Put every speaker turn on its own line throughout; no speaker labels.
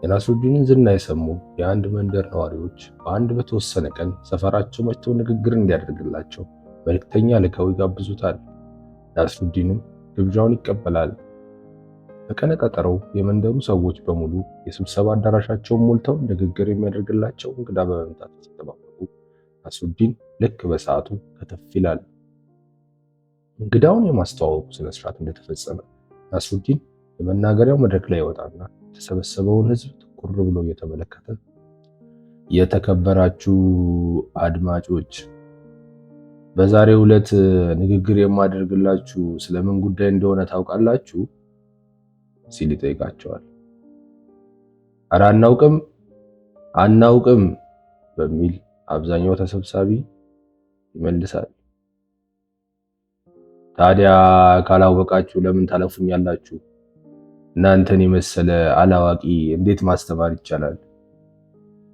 የናስሩዲንን ዝና የሰሙ የአንድ መንደር ነዋሪዎች በአንድ በተወሰነ ቀን ሰፈራቸው መጥቶ ንግግር እንዲያደርግላቸው መልእክተኛ ልከው ይጋብዙታል። ናስሩዲንም ግብዣውን ይቀበላል። በቀነ ቀጠሮው የመንደሩ ሰዎች በሙሉ የስብሰባ አዳራሻቸውን ሞልተው ንግግር የሚያደርግላቸው እንግዳ በመምጣት ሲጠባበቁ ናስሩዲን ልክ በሰዓቱ ከተፍ ይላል። እንግዳውን የማስተዋወቁ ስነ ስርዓት እንደተፈጸመ ናስሩዲን የመናገሪያው መድረክ ላይ ይወጣና የተሰበሰበውን ሕዝብ ትኩር ብሎ እየተመለከተ የተከበራችሁ አድማጮች፣ በዛሬው ዕለት ንግግር የማደርግላችሁ ስለምን ጉዳይ እንደሆነ ታውቃላችሁ? ሲል ይጠይቃቸዋል። ኧረ አናውቅም አናውቅም በሚል አብዛኛው ተሰብሳቢ ይመልሳል። ታዲያ ካላወቃችሁ ለምን ታለፉኛላችሁ? እናንተን የመሰለ አላዋቂ እንዴት ማስተማር ይቻላል?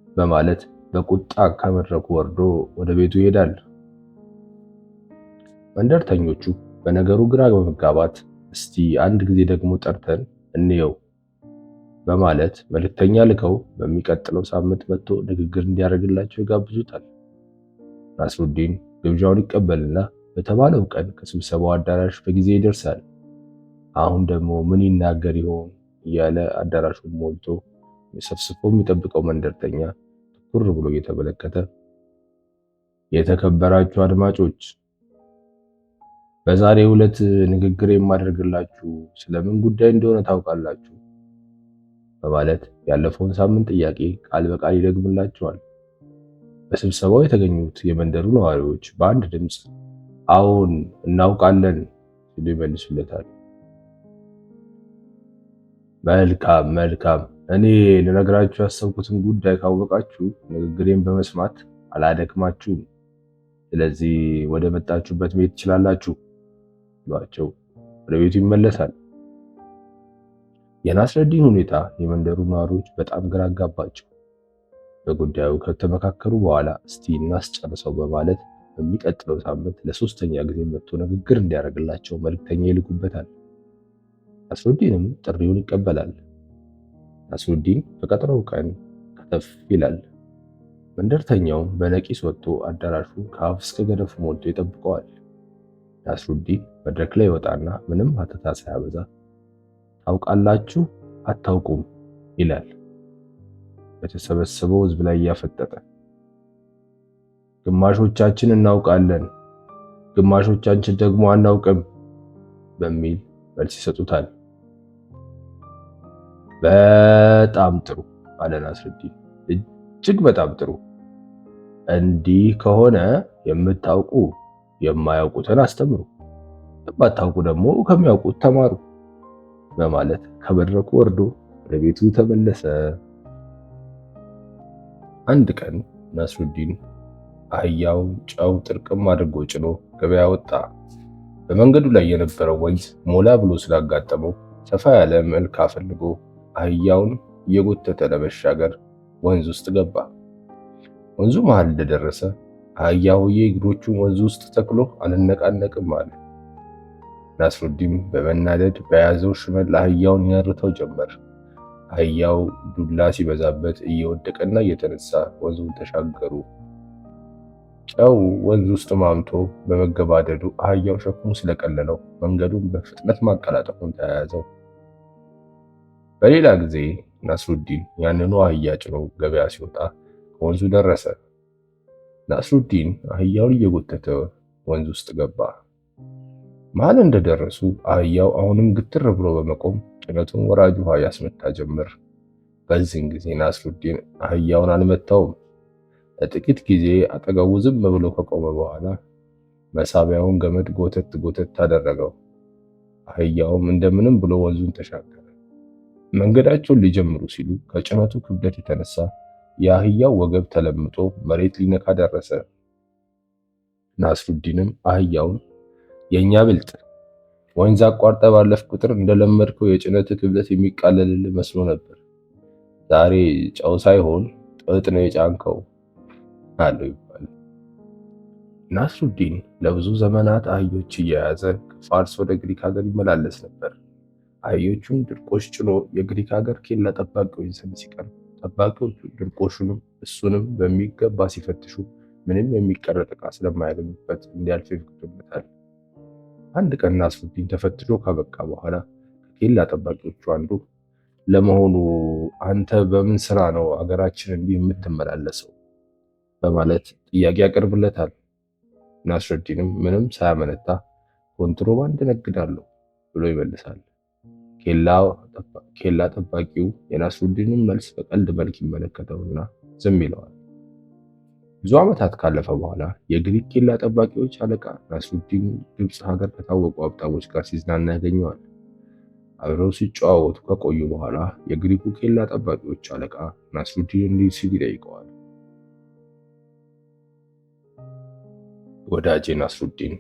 በማለት በቁጣ ከመድረኩ ወርዶ ወደ ቤቱ ይሄዳል። መንደርተኞቹ በነገሩ ግራ በመጋባት እስቲ አንድ ጊዜ ደግሞ ጠርተን እንየው በማለት መልእክተኛ ልከው በሚቀጥለው ሳምንት መጥቶ ንግግር እንዲያደርግላቸው ይጋብዙታል። ናስሩዲን ግብዣውን ይቀበልና በተባለው ቀን ከስብሰባው አዳራሽ በጊዜ ይደርሳል። አሁን ደግሞ ምን ይናገር ይሆን እያለ አዳራሹን ሞልቶ ሰብስቦ የሚጠብቀው መንደርተኛ ትኩር ብሎ እየተመለከተ የተከበራችሁ አድማጮች፣ በዛሬው ዕለት ንግግር የማደርግላችሁ ስለምን ጉዳይ እንደሆነ ታውቃላችሁ? በማለት ያለፈውን ሳምንት ጥያቄ ቃል በቃል ይደግምላቸዋል። በስብሰባው የተገኙት የመንደሩ ነዋሪዎች በአንድ ድምፅ አዎን እናውቃለን ሲሉ ይመልሱለታል። መልካም መልካም፣ እኔ ልነግራችሁ ያሰብኩትን ጉዳይ ካወቃችሁ ንግግሬን በመስማት አላደክማችሁም። ስለዚህ ወደ መጣችሁበት መሄድ ትችላላችሁ ብሏቸው ወደ ቤቱ ይመለሳል። የናስረዲን ሁኔታ የመንደሩ ነዋሪዎች በጣም ግራ አጋባቸው። በጉዳዩ ከተመካከሩ በኋላ እስቲ እናስጨርሰው በማለት በሚቀጥለው ሳምንት ለሶስተኛ ጊዜ መጥቶ ንግግር እንዲያደርግላቸው መልእክተኛ ይልኩበታል። ናስሩዲንም ጥሪውን ይቀበላል። ናስሩዲን በቀጠሮው ቀን ከተፍ ይላል። መንደርተኛውም በነቂስ ወጥቶ አዳራሹን ከአፍ እስከ ገደፉ ሞልቶ ይጠብቀዋል። ናስሩዲን መድረክ ላይ ይወጣና ምንም ሀተታ ሳያበዛ ታውቃላችሁ አታውቁም ይላል፣ በተሰበሰበው ሕዝብ ላይ እያፈጠጠ። ግማሾቻችን እናውቃለን፣ ግማሾቻችን ደግሞ አናውቅም በሚል መልስ ይሰጡታል። በጣም ጥሩ አለ ናስሩዲን። እጅግ በጣም ጥሩ። እንዲህ ከሆነ የምታውቁ የማያውቁትን አስተምሩ፣ የማታውቁ ደግሞ ከሚያውቁት ተማሩ በማለት ከመድረኩ ወርዶ ወደ ቤቱ ተመለሰ። አንድ ቀን ናስሩዲን አህያውን ጨው ጥርቅም አድርጎ ጭኖ ገበያ ወጣ። በመንገዱ ላይ የነበረው ወንዝ ሞላ ብሎ ስላጋጠመው ሰፋ ያለ መልካ ፈልጎ አህያውን እየጎተተ ለመሻገር ወንዝ ውስጥ ገባ። ወንዙ መሃል እንደደረሰ አህያ ሆዬ እግሮቹን ወንዙ ውስጥ ተክሎ አልነቃነቅም አለ። ናስሩዲን በመናደድ በያዘው ሽመል አህያውን ይነርተው ጀመር። አህያው ዱላ ሲበዛበት እየወደቀና እየተነሳ ወንዙን ተሻገሩ። ጨው ወንዝ ውስጥ ማምቶ በመገባደዱ አህያው ሸክሙ ስለቀለለው መንገዱን በፍጥነት ማቀላጠፉን ተያያዘው። በሌላ ጊዜ ናስሩዲን ያንኑ አህያ ጭኖ ገበያ ሲወጣ ከወንዙ ደረሰ። ናስሩዲን አህያውን እየጎተተ ወንዝ ውስጥ ገባ። መሃል እንደደረሱ አህያው አሁንም ግትር ብሎ በመቆም ጭነቱን ወራጅ ውሃ ያስመታ ጀመር። በዚህን ጊዜ ናስሩዲን አህያውን አልመታውም። ለጥቂት ጊዜ አጠገቡ ዝም ብሎ ከቆመ በኋላ መሳቢያውን ገመድ ጎተት ጎተት አደረገው። አህያውም እንደምንም ብሎ ወንዙን ተሻገረ። መንገዳቸውን ሊጀምሩ ሲሉ ከጭነቱ ክብደት የተነሳ የአህያው ወገብ ተለምጦ መሬት ሊነካ ደረሰ። ናስሩዲንም አህያውን የኛ ብልጥ ወንዝ አቋርጠ ባለፍ ቁጥር እንደለመድከው የጭነት ክብደት የሚቃለልልህ መስሎ ነበር። ዛሬ ጨው ሳይሆን ጥጥ ነው የጫንከው አለው ይባላል። ናስሩዲን ለብዙ ዘመናት አህዮች እየያዘ ከፋርስ ወደ ግሪክ ሀገር ይመላለስ ነበር። አህዮቹን ድርቆሽ ጭኖ የግሪክ ሀገር ኬላ ጠባቂዎች ዘንድ ሲቀርብ ጠባቂዎቹ ድርቆሹንም እሱንም በሚገባ ሲፈትሹ ምንም የሚቀረጥ ዕቃ ስለማያገኙበት እንዲያልፍ ይፈቅዱለታል። አንድ ቀን ናስሩዲን ተፈትሾ ካበቃ በኋላ ከኬላ ጠባቂዎቹ አንዱ ለመሆኑ አንተ በምን ስራ ነው አገራችን እንዲህ የምትመላለሰው? በማለት ጥያቄ ያቀርብለታል። ናስሩዲንም ምንም ሳያመነታ ኮንትሮባንድ እነግዳለሁ ብሎ ይመልሳል። ኬላ ጠባቂው የናስሩዲንን መልስ በቀልድ መልክ ይመለከተውና ዝም ይለዋል። ብዙ ዓመታት ካለፈ በኋላ የግሪክ ኬላ ጠባቂዎች አለቃ ናስሩዲን ግብፅ ሀገር ከታወቁ ሀብታሞች ጋር ሲዝናና ያገኘዋል። አብረው ሲጨዋወቱ ከቆዩ በኋላ የግሪኩ ኬላ ጠባቂዎች አለቃ ናስሩዲን እንዲህ ሲል ይጠይቀዋል። ወዳጄ ናስሩዲን፣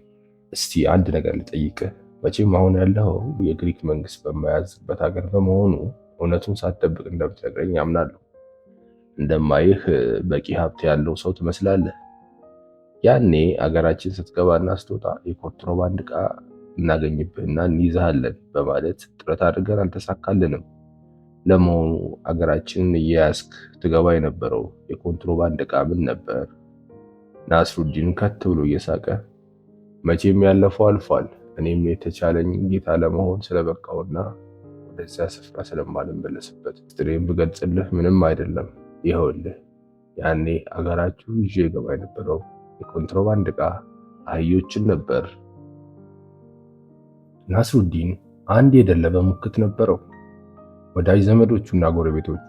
እስቲ አንድ ነገር ልጠይቅህ። መቼም አሁን ያለው የግሪክ መንግስት በማያዝበት ሀገር በመሆኑ እውነቱን ሳትደብቅ እንደምትነግረኝ አምናለሁ። እንደማይህ በቂ ሀብት ያለው ሰው ትመስላለህ። ያኔ አገራችን ስትገባና ስትወጣ የኮንትሮባንድ ዕቃ እናገኝብህና እንይዝሃለን በማለት ጥረት አድርገን አልተሳካልንም። ለመሆኑ አገራችንን እየያዝክ ትገባ የነበረው የኮንትሮባንድ ዕቃ ምን ነበር? ናስሩዲን ከት ብሎ እየሳቀ መቼም ያለፈው አልፏል። እኔም የተቻለኝ ጌታ ለመሆን ስለበቃውና ወደዚያ ስፍራ ስለማልመለስበት ሚስጥሬን ብገልጽልህ ምንም አይደለም። ይኸውልህ ያኔ አገራችሁ ይዤ ገባ የነበረው የኮንትሮባንድ ዕቃ አህዮችን ነበር። ናስሩዲን አንድ የደለበ ሙክት ነበረው። ወዳጅ ዘመዶቹና ጎረቤቶቹ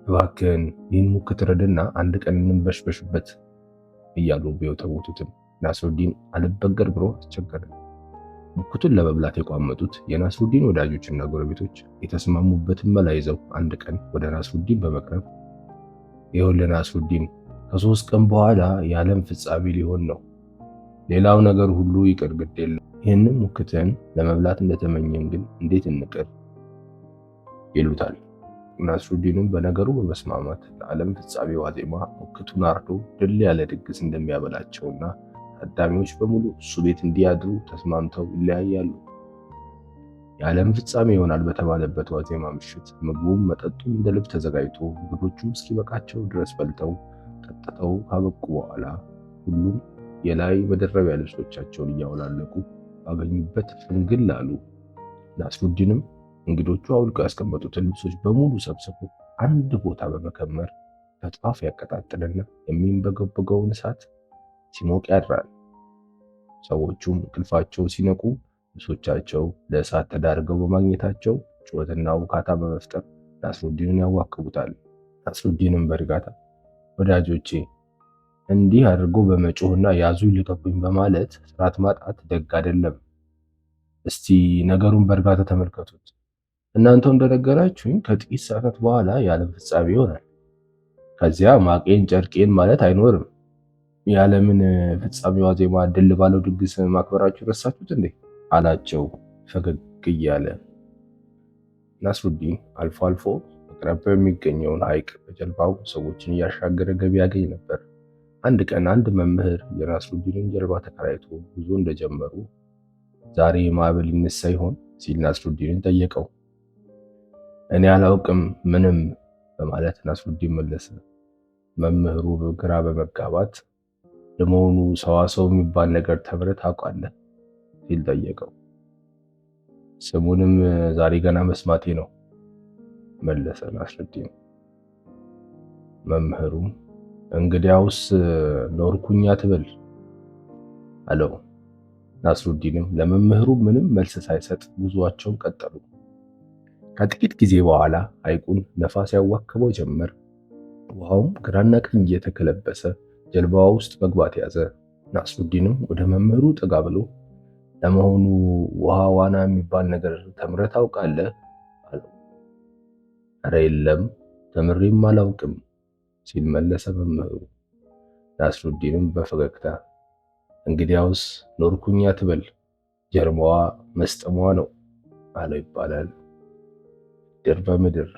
እባክህን ይህን ሙክት ረድና አንድ ቀን እንበሽበሽበት እያሉ ቢወተውቱትም ናስሩዲን አልበገር ብሎ አስቸገረ። ሙክቱን ለመብላት የቋመጡት የናስሩዲን ወዳጆችና ጎረቤቶች የተስማሙበትን መላ ይዘው አንድ ቀን ወደ ናስሩዲን በመቅረብ ይኸውልህ ናስሩዲን፣ ከ3 ቀን በኋላ የዓለም ፍጻሜ ሊሆን ነው። ሌላው ነገር ሁሉ ይቅር ግድ የለም። ይህንን ሙክትህን ለመብላት እንደተመኘን ግን እንዴት እንቅር ይሉታል። ናስሩዲንም በነገሩ በመስማማት ለዓለም ፍጻሜ ዋዜማ ሙክቱን አርዶ ድል ያለ ድግስ እንደሚያበላቸውና ታዳሚዎች በሙሉ እሱ ቤት እንዲያድሩ ተስማምተው ይለያያሉ። የዓለም ፍጻሜ ይሆናል በተባለበት ዋዜማ ምሽት ምግቡም መጠጡም እንደ ልብ ተዘጋጅቶ እንግዶቹም እስኪበቃቸው ድረስ በልተው ጠጥተው ካበቁ በኋላ ሁሉም የላይ መደረቢያ ልብሶቻቸውን እያወላለቁ ባገኙበት ፍንግል አሉ። ናስሩዲንም እንግዶቹ አውልቀው ያስቀመጡትን ልብሶች በሙሉ ሰብስቦ አንድ ቦታ በመከመር በጧፍ ያቀጣጥልና የሚንበገበገውን እሳት ሲሞቅ ያድራል። ሰዎቹም እንቅልፋቸው ሲነቁ ልብሶቻቸው ለእሳት ተዳርገው በማግኘታቸው ጩኸትና ውካታ በመፍጠር ናስሩዲንን ያዋክቡታል። ናስሩዲንም በእርጋታ ወዳጆቼ እንዲህ አድርጎ በመጮህና ያዙ ይልቀቁኝ በማለት ስርዓት ማጣት ደግ አይደለም። እስቲ ነገሩን በእርጋታ ተመልከቱት። እናንተው እንደነገራችሁኝ ከጥቂት ሰዓታት በኋላ የዓለም ፍጻሜ ይሆናል። ከዚያ ማቄን ጨርቄን ማለት አይኖርም። የዓለምን ፍጻሜ ዋዜማ ድል ባለው ድግስ ማክበራችሁ ረሳችሁት እንዴ? አላቸው ፈገግ እያለ። ናስሩዲን አልፎ አልፎ አቅራቢያው የሚገኘውን ሐይቅ በጀልባው ሰዎችን እያሻገረ ገቢ ያገኝ ነበር። አንድ ቀን አንድ መምህር የናስሩዲንን ጀልባ ተከራይቶ ጉዞ እንደጀመሩ ዛሬ ማዕበል ይነሳ ይሆን ሲል ናስሩዲንን ጠየቀው። እኔ አላውቅም ምንም በማለት ናስሩዲን መለሰ። መምህሩ ግራ በመጋባት ለመሆኑ ሰዋሰው የሚባል ነገር ተምረህ ታውቃለህ? ሲል ጠየቀው። ስሙንም ዛሬ ገና መስማቴ ነው መለሰ ናስሩዲን። መምህሩም እንግዲያውስ ኖርኩኛ ትበል አለው። ናስሩዲንም ለመምህሩ ምንም መልስ ሳይሰጥ ጉዟቸውን ቀጠሉ። ከጥቂት ጊዜ በኋላ ሐይቁን ነፋስ ያዋክበው ጀመር። ውሃውም ግራና ቀኝ እየተከለበሰ ጀልባዋ ውስጥ መግባት ያዘ። ናስሩዲንም ወደ መምህሩ ጠጋ ብሎ ለመሆኑ ውሃ ዋና የሚባል ነገር ተምረህ ታውቃለህ? አለው። ኧረ የለም ተምሬም አላውቅም ሲል መለሰ መምህሩ። ናስሩዲንም በፈገግታ እንግዲያውስ ኖርኩኛ ትበል ጀርባዋ መስጠሟ ነው አለው ይባላል። ድር በምድር።